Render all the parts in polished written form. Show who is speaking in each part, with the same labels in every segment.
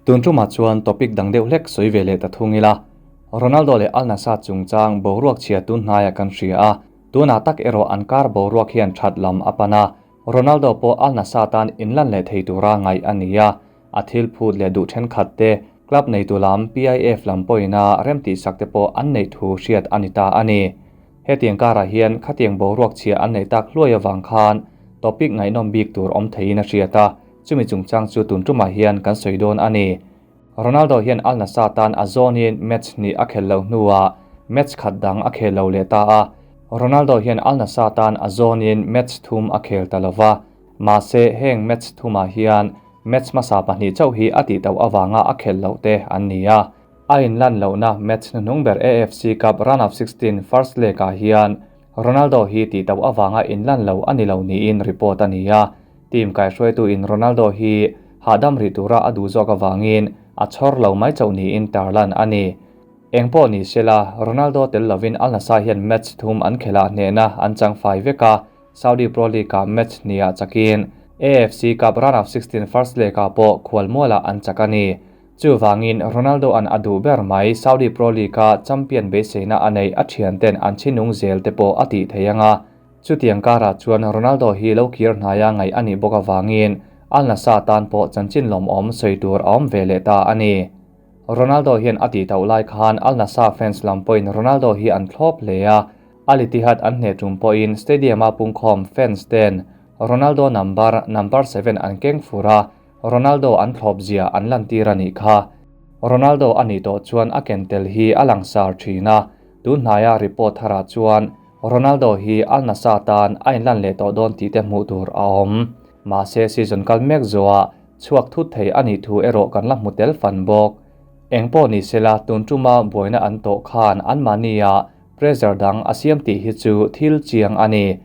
Speaker 1: Tun tumah chuan topic dang deuh hlek sawi ve leh ta thung ila. Ronaldo leh Al Nassr chungchang boruak chhia tun hnaiah kan hria a, tunah tak erawh an kar boruak hian that lam a pan a, Ronaldo pawh Al Nassr tan inlan leh thei tura ngaih a ni a, a thil phut leh duh thenkhat te, club neitu lam PIF lam pawhina remtihsak te pawh an neih thu hriat a ni ta a ni. Hetiang karah hian khatiang boruak chhia an neih tak hluai avang khan topic ngaihnawm bik tur awm theiin a hriat a, chumi chungchang chu tun tumah hian kan sawi dawn a ni. Ronaldo hian Al Nassr tan a zawnin match hnih a khelh loh hnuah match khat dang a khel lo leh ta a. Ronaldo hian Al Nassr tan a zawnin match thum a khel ta lo va, mahse heng match thumah hian match hmasa pahnih chauh hi a tih tauh avanga a khelh loh te an ni a. A inlan lohna match hnuhnung ber AFC Cup Round of 16 first leg ah hian Ronaldo hi tih tauh avanga inlan lo a ni lo niin report a ni a. Team kaihruaitu in Ronaldo hi hahdam rih tura a duh zawk avangin a chhawr lo mai chauh niin tarlan a ni. Engpawh ni sela, Ronaldo tel lovin Al Nassr hian match thum an khelh ah hnehna an chang fai vek a, Saudi Pro League ah match hniah chakin AFC Cup Round of 16 first leg ah pawh khualmualah an chak a ni. Chuvangin Ronaldo an a duh ber mai Saudi Pro League a champion beiseina a neih a thianten an chhinung zel te pawh a tih thei ang a. Chutiang karah chuan Ronaldo hi lo kir hnaia ngaih a nih bawk avangin Al Nassr tan pawh chanchin lawmawm sawi tur a awm ve leh ta a ni. Ronaldo hian a tih tauh lai khan Al Nassr fans lam pawhin Ronaldo hi an thlawp hle a, Al Ittihad an hneh tum pawhin stadium-a pungkhawm fans ten Ronaldo number, number seven an keng fur a, Ronaldo an thlawp zia an lantir a nih kha. Ronaldo a nih tawh chuan a ken tel hi a langsar thin a, tun hnaia report tharah chuan Ronaldo hi Al Nassr tan a inlan leh tawh dawn tih te hmuh tur a awm. Mahse season kal mek zawhah chhuak thut thei a nih thu erawh kan la hmu tel fan bawk. Engpawh ni sela tun tuma buaina an tawh khan anmahnia pressure dang a siam tih hi chu thil chiang a ni.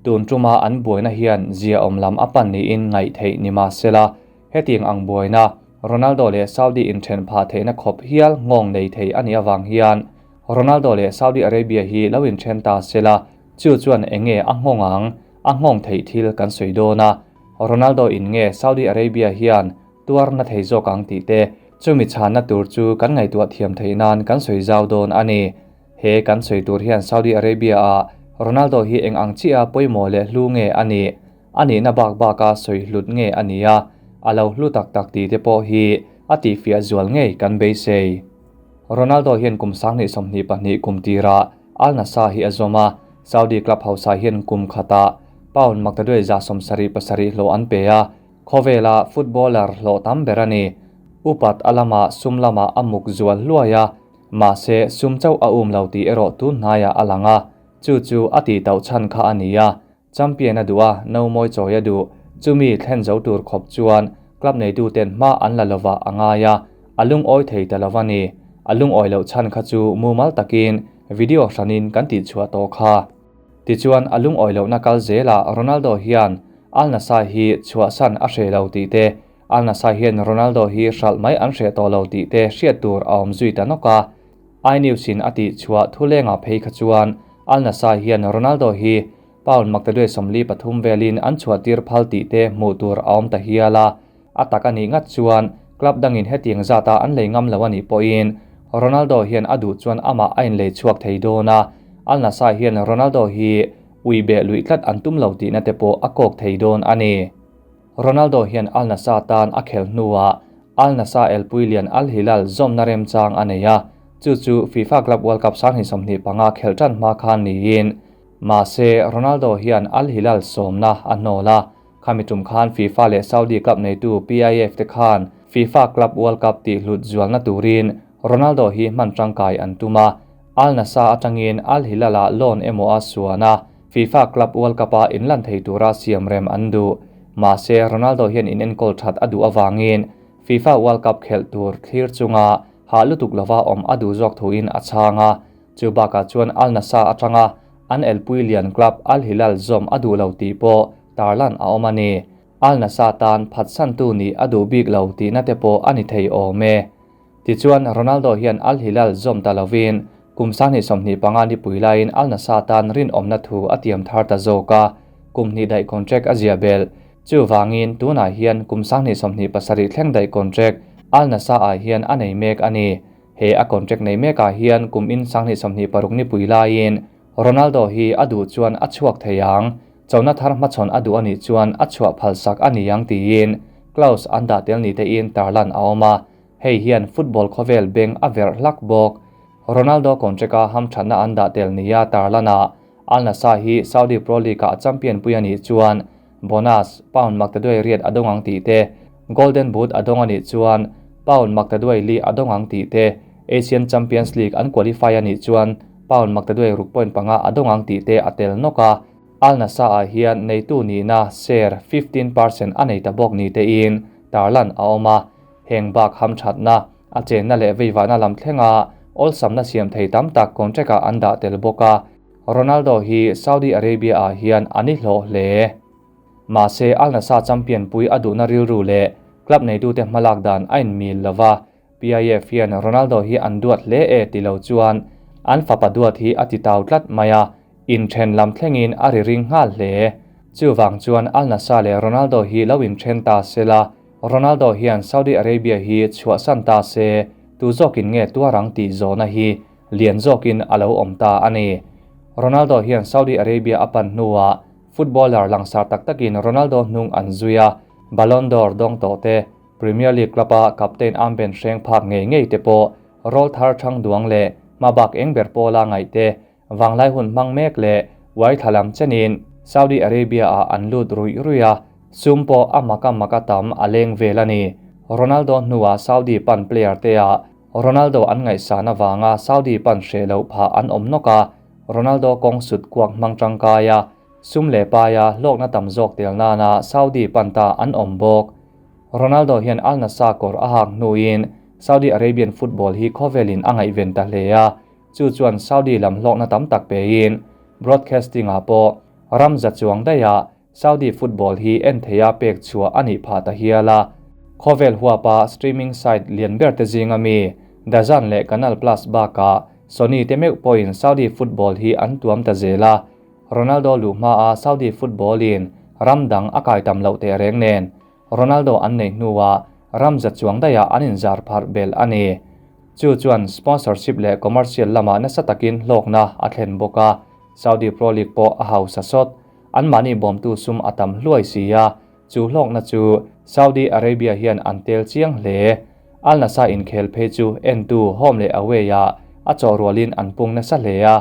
Speaker 1: Tun tuma an buaina hian ziaawm lam a pan niin ngaih theih ni mah sela hetiang ang buaina Ronaldo leh Saudi inthen phah theihna khawp hial nghawng nei thei a nih avang hian Ronaldo leh Saudi Arabia hi lo inthen ta sela, chu chuan eng nge a nghawng ang? A nghawng theih thil kan sawi dawn a, Ronaldo in nge Saudi Arabia hian tuar na thei zawk ang tih te, chumi chhanna tur chu kan ngaihtuah thiam theih nan kan sawi zau dawn a ni. He kan sawi tur hian Saudi Arabia ah Ronaldo hi eng ang chiah a pawimawh leh hlu nge a nih? A nihna bak bak a sawi hlut nge a nih a, a lo hlu tak tak tih te pawh hi a tihfiah zual ngei kan beisei. Ronaldo hian kum 2022 kum tirah Al Nassr hi a zawm a, Saudi club hausa hian kum khatah pound maktaduai 77 hlawh an pe a, khawvela footballer hlawh tam ber a ni. Upat a lamah sum lamah a muk zual hluai a, mahse sum chauh a um lo tih erawh tun hnaiah a lang a, chu chu a tih tauh chhan kha a ni a, champion a duh a, no mawi chawi a duh. Chumi thlen zo tur khawp chuan club neituten hma an la lovah a ngai a, a lungawi thei ta lo a ni. A lungawi loh chhan kha chu mumal takin video hranin kan tihchhuah tawh kha. Tichuan a lungawi lohna kal zelah Ronaldo hian Al Nassr hi chhuahsan a hreh lo tih te, Al Nassr hian Ronaldo hi hralh mai an hreh tawh lo tih te hriat tur a awm zui ta nawk a. iNews in a tihchhuah thulengah phei kha chuan Al Nassr hian Ronaldo hi pound maktaduai 43 velin an chhuahtir phal tih te hmuh tur a awm ta hial a. A tak a nih ngat chuan club dangin hetiang zata an lei ngam lo a nih pawhin Ronaldo hian a duh chuan amah a inlei chhuak thei dawn a, Al Nassr hian Ronaldo hi ui beh luih tlat an tum lo tihna te pawh a kawk thei dawn a ni. Ronaldo hian Al Nassr tan a khelh hnuah Al Nassr elpui lian Al Hilal zawmna remchang a nei a, chu chu FIFA Club World Cup 2025 khelh tan hma khan niin mahse Ronaldo hian Al Hilal sawmna a hnawl a, khami tum khan FIFA leh Saudi club neitu PIF te khan FIFA Club World Cup tih hlut zualna turin Ronaldo hi hman tangkai an tum a, Al Nassr atangin Al Hilal ah loan emaw a suan a, FIFA Club World Cup a inlan thei tura siam rem an duh. Mahse Ronaldo hian in enkawl that a duh avangin FIFA World Cup khelh tur thlir chunga hah lutuk lova awm a duh zawk thuin a chhang a, chu bakah chuan Al Nassr atanga an elpui lian club Al Hilal zawm a duh lo tih pawh tarlan a awm a ni. Al Nassr tan phatsantu nih a duh bik lo tihna te pawh a ni thei awm e. Tichuan Ronaldo hian Al Hilal zawm ta lovin kum 2025 ni pui laiin Al Nassr tan rinawmna thu a tiam thar ta zawk a, kum hnih daih contract a zia bel. Chuvangin tunah hian kum 2027 thleng daih contract Al Nassr ah hian a nei mek a ni. He a contract nei mekah hian kum in 2026 nipui laiin Ronaldo hi a duh chuan a chhuak thei ang, chona thar hmachhawn a duh a nih chuan a chhuah phalsak a ni ang tiin clause an dah tel ni tein tarlan a awm a, hei hian football khawvel beng a verh hlak bawk. Ronaldo contract-a hamthatna an dah tel nia tarlanah Al Nassr hi Saudi Pro League-ah champion pui a nih chuan bonus pound maktaduai riat a dawng ang tih te, Golden Boot a dawng a nih chuan pound maktaduai li a dawng ang tih te, Asian Champions League an qualify a nih chuan pound maktaduai ruk point panga a dawng ang tih te a tel nawk a. Al Nassr-ah hian neitu nihna share 15% a nei ta bawk ni tein tarlan a awm a. Heng bak hamthatna, a chenna leh veivahna lam thlenga awlsamna siam thei tam tak contract-ah an dah tel bawk a. Ronaldo hi Saudi Arabia-ah hian a ni hlawh hle. Mahse, Al Nassr champion pui a duhna rilru leh club neitute hmalak dan a inmil lo va, PIF hian Ronaldo hi an duat hle e ti lo chuan an fapa duat hi a ti tau tlat mai a, inthen lam thlengin a ri ring nghal hle. Chuvang chuan Al Nassr leh Ronaldo hi lo inthen ta se la, Ronaldo hian Saudi Arabia hi chhuahsan ta se, tu zawkin nge tuar ang tih zawhna hi lian zawkin a lo awm ta a ni. Ronaldo hian Saudi Arabia a pan hnuah footballer langsar tak takin Ronaldo hnung an zui a, Ballon d'Or dawng tawh te, Premier League club-a captain armband hreng phak ngei ngei te pawh rawl thar thang duang leh hmabak eng ber pawla ngaih te vanglai hun hmang mek leh uai thla lam chenin Saudi Arabia-ah an lut ruih ruih a, sum pawh a maka maka tam a leng vel a ni. Ronaldo hnuah Saudi pan player te ah Ronaldo an ngaihsan avanga Saudi pan hreh loh phah an awm nawk a, Ronaldo kawng sut kuak hmang tangkai a, sum leh paia hlawkna tam zawk tel nana Saudi pan ta an awm bawk. Ronaldo hian Al Nassr kawr a hak hnuin Saudi Arabian football hi khawvelin a ngaihven ta hle a, chu chuan Saudi lam hlawkna tam tak pein broadcasting-ah pawh ram za chuang daihah Saudi football hi en theia pek chhuah a nih phah ta hial a, khawvel huapa streaming site lian ber te zinga mi DAZN leh Canal Plus bakah Sony te meuh pawhin Saudi football hi an tuam ta zel a, Ronaldo luh hmaa Saudi football in ram dang a kai tam loh teh reng nen Ronaldo an neih hnuah ram za chuang daihah an inzar pharh belh a ni. Chu chuan sponsorship leh commercial lamah nasa takin hlawkna a thlen bawk a, Saudi Pro League pawh a hausa sawt. Anmahni bawmtu sum a tam hluai si a, chu hlawkna chu Saudi Arabia hian an tel chiang hle. Al Nassr inkhel phei chu entu home leh away-ah a chawh rualin an pung nasa hle a,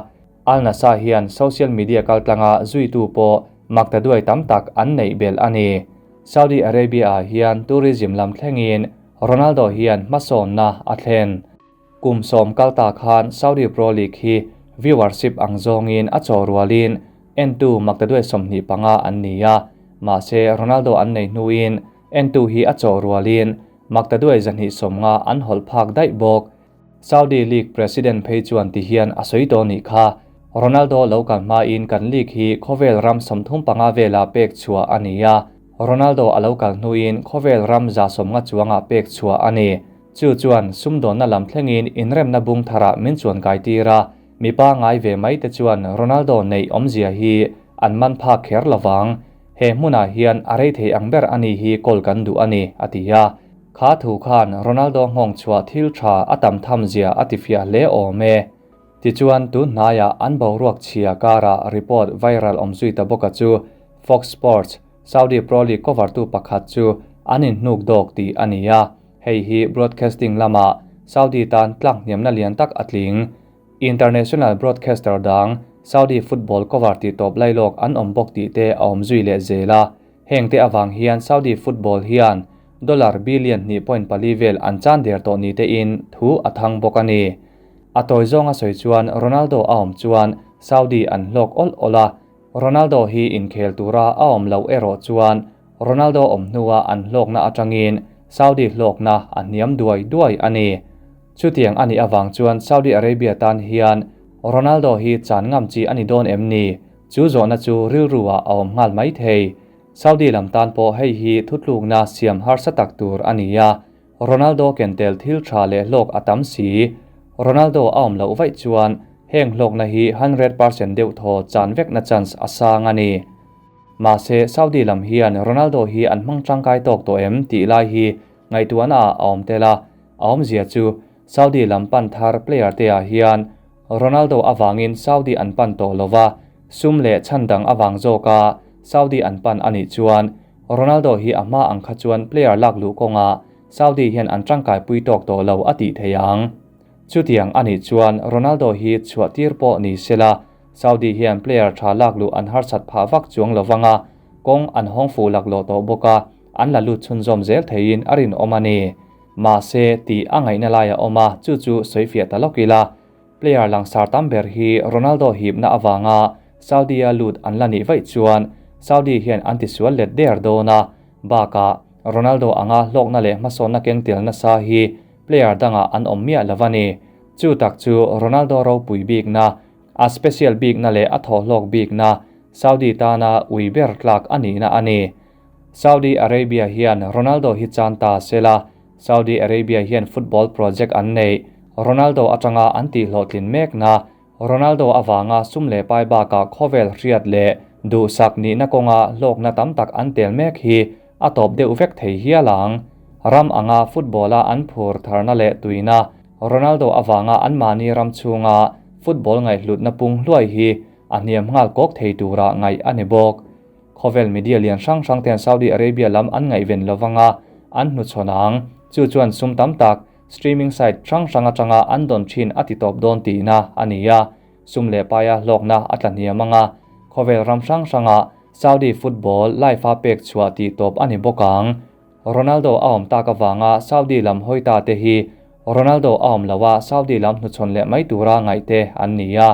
Speaker 1: Al Nassr hian social media kaltlanga zuitu pawh maktaduai tam tak an neih belh a ni. Saudi Arabia-ah hian tourism lam thlengin Ronaldo hian hmasawnna a thlen. Kum sawm kal ta khan Saudi Pro League hi viewership ang zawngin a chaw rualin entu maktaduai 25 an ni a, mahse Ronaldo an nei hnuin entu hi a chaw rualin maktaduai 250 an hawlh phak daih bawk. Saudi League president phei chuan ti hian a sawi tawh nih kha, Ronaldo lo kal hmain kan league hi khawvel ram 35 vela pek chhuah a ni a, Ronaldo a lo kal hnuin khawvel ram 150 chuangah pek chhuah a ni. Chu chuan sumdawnna lam thlengin inremna bung tharah min chuan kai tir a, mipa ngai ve mai te chuan Ronaldo neih awmzia hi an man phak kher lovang. He hmunah hian a rei thei ang ber a ni hi kawl kan duh a ni, a ti a. Kha thu khan Ronaldo nghawng chhuah thil tha a tam tham zia a ti fiah hle awm e. Tichuan tun hnaiah an boruak chhia karah report viral awm zui ta bawka chu Fox Sports, Saudi Pro League cover tu pakhat chu an inhnuk dawk tih a ni a. Hei hi broadcasting lamah Saudi tan tlak hniamna lian tak a tling. International broadcaster dang Saudi football cover tih tawp lailawk an awm bawk tih te a awm zui leh zel a. Heng te avang hian Saudi football hian dollar billion 2.4 vel an chan der tawh ni te in thu a thang bawk a ni. A tawi zawnga sawi chuan Ronaldo a awm chuan Saudi an hlawk awlh awlh a, Ronaldo hi inkhel tura a awm loh erawh chuan Ronaldo awm hnuah an hlawkna atangin Saudi hlawkna a hniam duai duai a ni. Chutiang a nih avang chuan Saudi Arabia tan hian Ronaldo hi chan ngam chi a ni dawn em ni? Chu zawhna chu rilru-ah a awm nghal mai thei. Saudi lam tan pawh hei hi thutlukna siam harsa tak tur a ni a, Ronaldo ken tel thil tha leh hlawk a tam si. Ronaldo a awm loh vaih chuan heng hlawkna hi 100% deuh thaw chan vekna chance a sang a ni. Mahse, Saudi lam hian Ronaldo hi an hmang tangkai tawk tawh em tih lai hi ngaihtuahna ah a awm tel a. A awmzia chu Saudi lam pan thar player te ah hian Ronaldo avangin Saudi an pan tawh lova, sum leh chhan dang avang zawka Saudi an pan a nih chuan Ronaldo hi a hma ang kha chuan player lak luh kawngah Saudi hian an tangkai pui tawk tawh lo a tih thei ang. Chutiang a nih chuan Ronaldo hi chhuah tir pawh ni sela Saudi hian player tha lak luh an harsat phah vak chuang lovang a, kawng an hawng fuh laklawh tawh bawk a, an la lut chhunzawm zel theiin a rinawm a ni. Mahse, tih a ngaihna lai a awm a, chu chu sawifiah ta lawk ila. Player langsar tam ber hi Ronaldo hipna avanga Saudi-a lut an la nih vaih chuan Saudi hian an tisual let der dawn a, bakah Ronaldo anga hlawkna leh hmasawnna keng tel nasa hi player dangah an awm miah lo a ni. Chu tak chu Ronaldo ropui bikna, a special bikna leh a thawhhlawk bikna Saudi tana ui ber tlak a nihna a ni. Saudi Arabia hian Ronaldo hi chan ta se la, Saudi Arabia hian football project an neih, Ronaldo atanga an tihhlawhtlin mekna, Ronaldo avanga sum leh pai bakah khawvel hriat leh duhsak nihna kawnga hlawkna tam tak an tel mek hi a tawp deuh vek thei hial ang. Ram anga football-a an phur tharna leh tuina, Ronaldo avanga anmahni ram chhunga football ngaihhlutna pung hluai hi a hniam nghal kawk thei tura ngaih a ni bawk. Khawvel media lian hrang hrang ten Saudi Arabia lam an ngaihven lovang a, an hnuchhawn ang. Chu chuan sum tam tak streaming site hrang hrang atanga an dawn thin a ti tawp dawn tihna a ni a. Sum leh paia hlawkna a tla hniam ang a, khawvel ram hrang hranga Saudi football live a pek chhuah tih tawp a ni bawk ang. Ronaldo a awm tak avanga Saudi lam hawi ta te hi Ronaldo a awm lo a Saudi lam hnuchhawn leh mai tura ngaih te an ni a.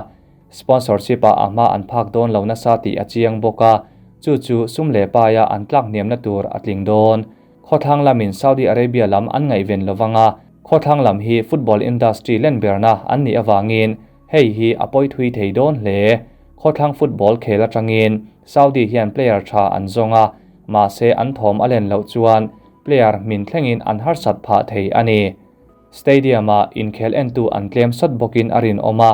Speaker 1: Sponsorship ah a hma an phak dawn lo nasa tih a chiang bawk a, chu chu sum leh paia an tlak hniamna tur a tling dawn. Khawthlang lamin Saudi Arabia lam an ngaihven lovang a, khawthlang lam hi football industry len berna an nih avangin hei hi a pawi thui thei dawn hle. Khawthlang football khel atangin Saudi hian player tha an zawng a, mahse an thawm a len loh chuan player hmin thlengin an harsat phah thei a ni. Stadium-ah inkhel entu an tlem sawt bawkin a rinawm a,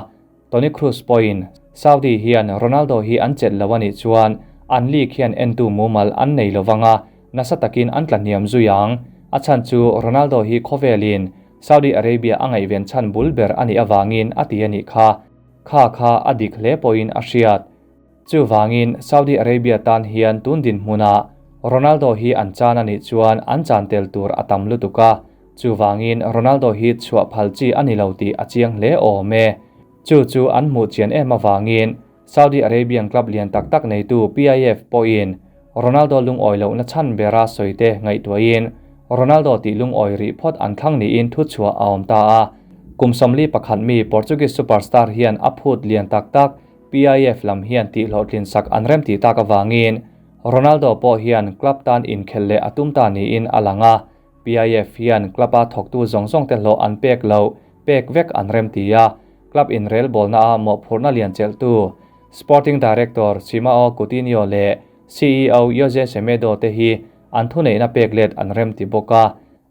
Speaker 1: Toni Kroos pawhin Saudi hian Ronaldo hi an chelh lo a nih chuan an league hian entu mumal an nei lovang a, nasa takin an tla hniam zui ang. A chhan chu Ronaldo hi khawvelin Saudi Arabia a ngaihven chhan bul ber a nih avangin a ti a nih kha. Kha kha a dik hle pawhin a hriat. Chuvangin Saudi Arabia tan hian tun dinhmunah Ronaldo hi an chan a nih chuan an chan tel tur a tam lutuk a, chuvangin Ronaldo hi chhuah phal chi a ni lo tih a chiang hle awm e. Chu chu an hmuh chian em avangin Saudi Arabian club lian tak tak neitu PIF pawhin Ronaldo lungawi lohna chhan bera sawite ngaihtuahin Ronaldo tih lungawi rih phawt an thlang niin thuchhuah a awm ta a. Kum 41 mi Portuguese superstar hian a phut lian tak tak PIF lam hian tihhlawhtlin sak an rem tih tak avangin Ronaldo pawh hian club tan inkhelh leh a tum ta niin a lang a, PIF hian club-a thawktu zawng zawng te hlawh an pek loh pek vek an rem ti a, club inrelbawlna a mawhphurhna lian chelhtu Sporting Director Simao Coutinho leh CEO Jose Semedo te hi an thuneihna pek let an rem ti bawk a.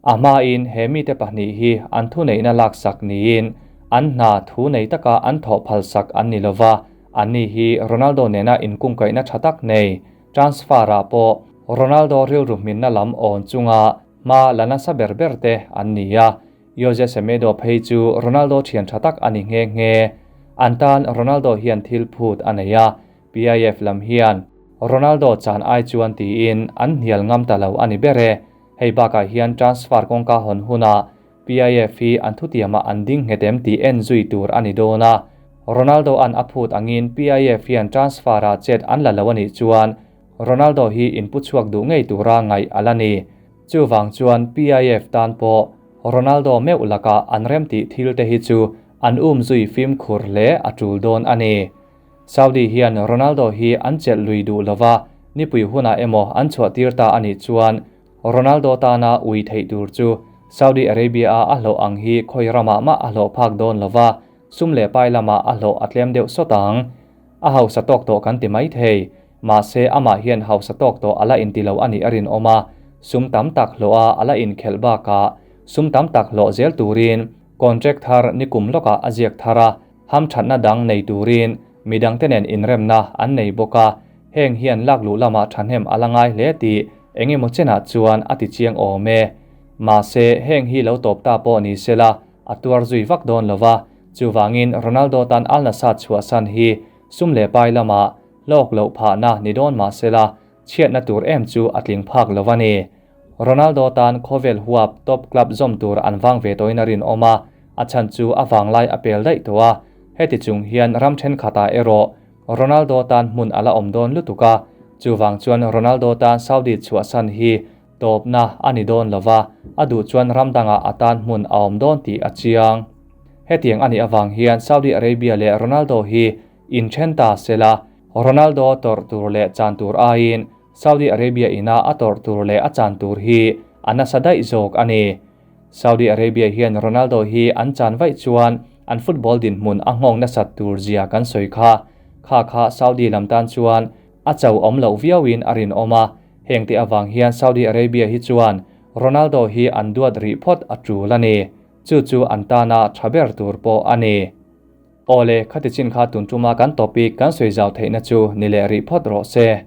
Speaker 1: A hmain he mite pahnih hi an thuneihna laksak niin an hna thu nei taka an thawh phalsak an ni lova, anni hi Ronaldo nena inkungkaihna tha tak nei transfer-ah pawh Ronaldo rilru hminna lam awn chunga hma la nasa ber ber te an ni a, Jose Semedo phei chu Ronaldo thian tha tak a ni nghe nghe. An tan Ronaldo hian thil phut a nei a, PIF lam hian Ronaldo chan ai chuan tiin an hnial ngam ta lo a ni ber e. Hei bakah hian transfer kawngka hawn hunah PIF hi an thutiamah an ding nghet em tih en zui tur a ni dawn a. Ronaldo an a phut angin PIF hian transfer-ah chet an la lo a nih chuan Ronaldo hi inpu chhuak duh ngei tura ngaih a la ni. Chuvang chuan PIF tan pawh Ronaldo meuh lakah an remtih thil te hi chu an um zui fimkhur hle a tul dawn a ni. Saudi hian Ronaldo hi an chelh lui duh lova, nipui hunah emaw an chhuahtir ta a nih chuan Ronaldo tana ui theih tur chu Saudi Arabia-a a hlawh ang hi khawi ramah mah a hlawh phak dawn lova, sum leh pai lamah a hlawh a tlem deuh sawt ang. A hausa tawk tawh kan ti mai thei, mahse amah hian hausa tawk tawh a la inti lo a nih a rinawm a, sum tam tak hlawha a la inkhelh bakah sum tam tak hlawh zel turin contract thar nikum lawkah a ziak thar a, Hamthatna dang nei turin midangte nen inremna an nei bawk a, heng hian lak luh lamah thahnem a la ngai hle tih eng emaw chenah chuan a ti chiang awm e. Mahse, heng hi lo tawp ta pawh ni sela, a tuar zui vak dawn lo va, chuvangin Ronaldo tan Al Nassr chhuahsan hi sum leh pai lamah hlawk loh phahna ni dawn mah sela, chhiatna tur em chu a tling phak lo a ni. Ronaldo tan khawvel huap top club zawm tur an vang ve tawhin a rinawm a, a chhan chu a vanglai a pel daih tawh a, heti chung hian ram thenkhatah erawh Ronaldo tan hmun a la awm dawn lutuk a, chuvang chuan Ronaldo tan Saudi chhuahsan hi tawpna a ni dawn lo va, a duh chuan ram dangah a tan hmun a awm dawn tih a chiang. Hetiang a nih avang hian Saudi Arabia leh Ronaldo hi inthen ta sela, Ronaldo tawrh tur leh chan tur aiin Saudi Arabia ina a tawrh tur leh a chan tur hi a nasa daih zawk a ni. Saudi Arabia hian Ronaldo hi an chan vaih chuan an football dinhmun a nghawng nasat tur zia kan sawi kha. Kha kha Saudi lam tan chuan a cho awm loh viauin a rinawm a, hengte avang hian Saudi Arabia hi chuan Ronaldo hi an duat rih phawt a tul a ni. Chu chu an tana tha ber tur pawh a ni. Awle, khati chin kha tun tuma kan topic kan sawi zau theihna chu ni leh rih phawt rawh se.